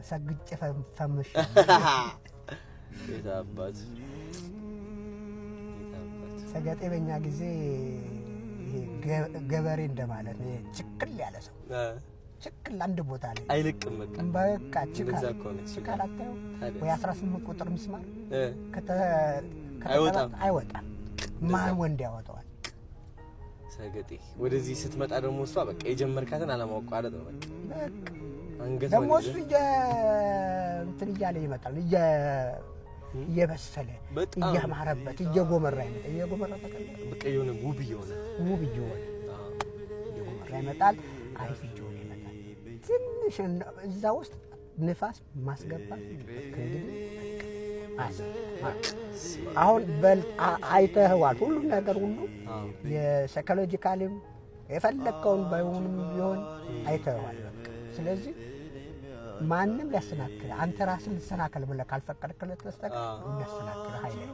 ሰግጬ ፈምሽ። የት አባቱ፣ የት አባቱ። ሰገጤ በኛ ጊዜ ይሄ ገበሬ እንደማለት ነው። ይሄ ችክል ያለ ሰው፣ ችክል አንድ ቦታ ላይ አይለቅም በቃ። በቃ ችካል። እንደዛ እኮ ነች። ችካል አታየው? ታዲያ? ወይ 18 ቁጥር ሚስማር አይወጣም። አይወጣም። ማን ወንድ ያወጣዋል? ሰገጤ። ወደዚህ ስትመጣ ደግሞ እሷ በቃ የጀመርካትን አለማቋረጥ ነው በቃ። በቃ። አንገት ደግሞ እሱ እንትን እያለ ይመጣል፣ እየበሰለ በጣም። እያማረበት እየጎመራ ይመጣል። እየጎመራ ተቀለ በቃ የሆነ ውብ እየሆነ ውብ እየሆነ እየጎመራ ይመጣል። አሪፍ እየሆነ ይመጣል። ትንሽ እዛ ውስጥ ንፋስ ማስገባት ከእንግዲህ በቃ አያስፈልግም። አሁን በል አይተህዋል። ሁሉም ነገር ሁሉ የ psychologically ም የፈለግከውን ባይሆንም ቢሆን አይተህዋል። በቃ ስለዚህ ማንም ሊያሰናክል፣ አንተ ራስን ልትሰናከል ብለህ ካልፈቀድክለት በስተቀር የሚያሰናክል ኃይል የለም።